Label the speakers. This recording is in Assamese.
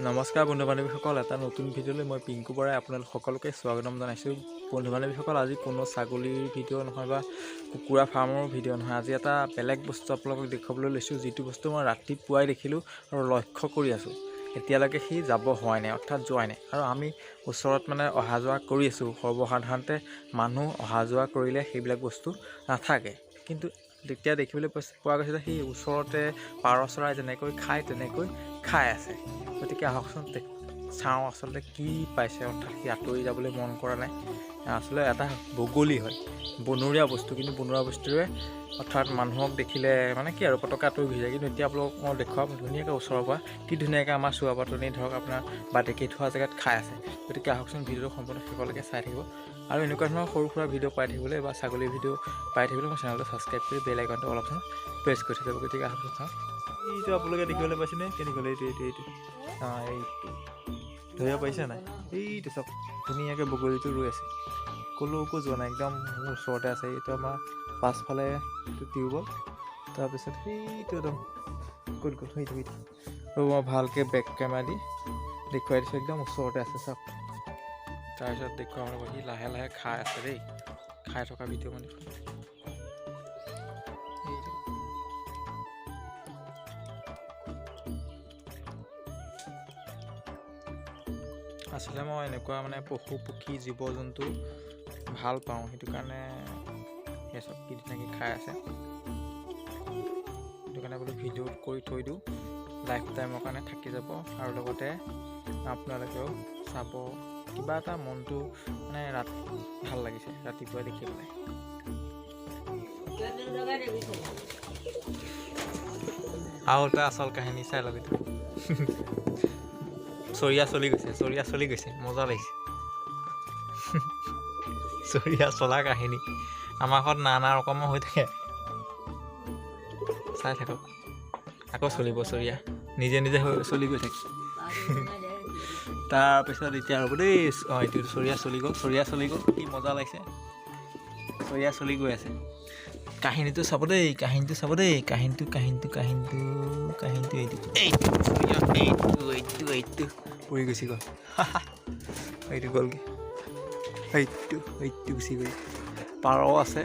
Speaker 1: নমস্কাৰ বন্ধু বান্ধৱীসকল, এটা নতুন ভিডিঅ'লৈ মই পিংকু বৰাই আপোনালোক সকলোকে স্বাগতম জনাইছোঁ। বন্ধু বান্ধৱীসকল, আজি কোনো ছাগলীৰ ভিডিঅ' নহয় বা কুকুৰা ফাৰ্মৰ ভিডিঅ' নহয়, আজি এটা বেলেগ বস্তু আপোনালোকক দেখুৱাবলৈ লৈছোঁ, যিটো বস্তু মই ৰাতিপুৱাই দেখিলোঁ আৰু লক্ষ্য কৰি আছোঁ, এতিয়ালৈকে সি যাব হোৱাই নাই, অৰ্থাৎ যোৱাই নাই। আৰু আমি ওচৰত মানে অহা যোৱা কৰি আছোঁ। সৰ্বসাধাৰণতে মানুহ অহা যোৱা কৰিলে সেইবিলাক বস্তু নাথাকে, কিন্তু তেতিয়া দেখিবলৈ পোৱা গৈছে যে সি ওচৰতে পাৰ চৰাই যেনেকৈ খায় তেনেকৈ খাই আছে। গতিকে আহকচোন চাওঁ আচলতে কি পাইছে, অৰ্থাৎ সি আঁতৰি যাবলৈ মন কৰা নাই। আচলতে এটা বগলী হয়, বনৰীয়া বস্তু, কিন্তু বনৰীয়া বস্তুৰে অৰ্থাৎ মানুহক দেখিলে মানে কি আৰু পটককৈ আঁতৰি গুচি যায়। কিন্তু এতিয়া আপোনালোকক মই দেখুৱাম ধুনীয়াকৈ ওচৰৰ পৰা কি ধুনীয়াকৈ আমাৰ চোৱা পাতনি ধৰক আপোনাৰ বাটেকি থোৱা জেগাত খাই আছে। গতিকে আহকচোন ভিডিঅ'টো সম্পূৰ্ণ শেষলৈকে চাই থাকিব। আৰু এনেকুৱা ধৰণৰ সৰু সুৰা ভিডিঅ' পাই থাকিবলৈ বা ছাগলীৰ ভিডিঅ' পাই থাকিবলৈ মোৰ চেনেলটো ছাবস্ক্ৰাইব কৰি বেল আইকনটো অলপচোন প্ৰেছ কৰি থৈ যাব। গতিকে আহকচোন চাওঁ। এইটো আপোনালোকে দেখিবলৈ পাইছেনে কেনেকৈ? এইটো এইটো এইটো অঁ, এইটো ধৰিব পাৰিছে নাই? এইটো চাওক, ধুনীয়াকৈ বগলীটো ৰৈ আছে, ক'লৈকো যোৱা নাই, একদম মোৰ ওচৰতে আছে। এইটো আমাৰ পাছফালে এইটো টিউবৱেল, তাৰপিছত সেইটো একদম ক'ত গ'ল সেইটো সেইটো ৰ'ব, মই ভালকৈ বেক কেমেৰা দি দেখুৱাই দিছোঁ, একদম ওচৰতে আছে চাওক। তাৰপিছত দেখুৱাম ৰ'ব, সি লাহে লাহে খাই আছে দেই, খাই থকা ভিডিঅ' মানে এইটো। আচলতে মই এনেকুৱা মানে পশু পক্ষী জীৱ জন্তু ভাল পাওঁ, সেইটো কাৰণে সেই চব কি ধুনীয়াকৈ খাই আছে, সেইটো কাৰণে বোলো ভিডিঅ' কৰি থৈ দিওঁ, লাইফ টাইমৰ কাৰণে থাকি যাব। আৰু লগতে আপোনালোকেও চাব, কিবা এটা মনটো মানে ৰাত ভাল লাগিছে ৰাতিপুৱাই দেখি পেলাই। আৰু এটা আচল কাহিনী চাই লওক, এইটো চৰিয়া চলি গৈছে, চৰিয়া চলি গৈছে, মজা লাগিছে চৰিয়া চলা কাহিনী। আমাৰ ঘৰত নানা ৰকমৰ হৈ থাকে, চাই থাকক। আকৌ চলিব চৰিয়া, নিজে নিজে হৈ চলি গৈ থাকে। তাৰপিছত এতিয়া ৰ'ব দেই, অঁ এইটো চৰিয়া চলি গ'ল, চৰিয়া চলি গ'ল, কি মজা লাগিছে, চৰিয়া চলি গৈ আছে। কাহিনীটো চাব দেই, কাহিনীটো চাব দেই, কাহিনীটো কাহিনীটো কাহিনীটো কাহিনীটো এইটো এইটো চৰিয়া, এইটো এইটো এইটো পৰি গুচি গ'ল, এইটো গ'লগৈ, এইটো এইটো গুচি গ'ল। পাৰও আছে।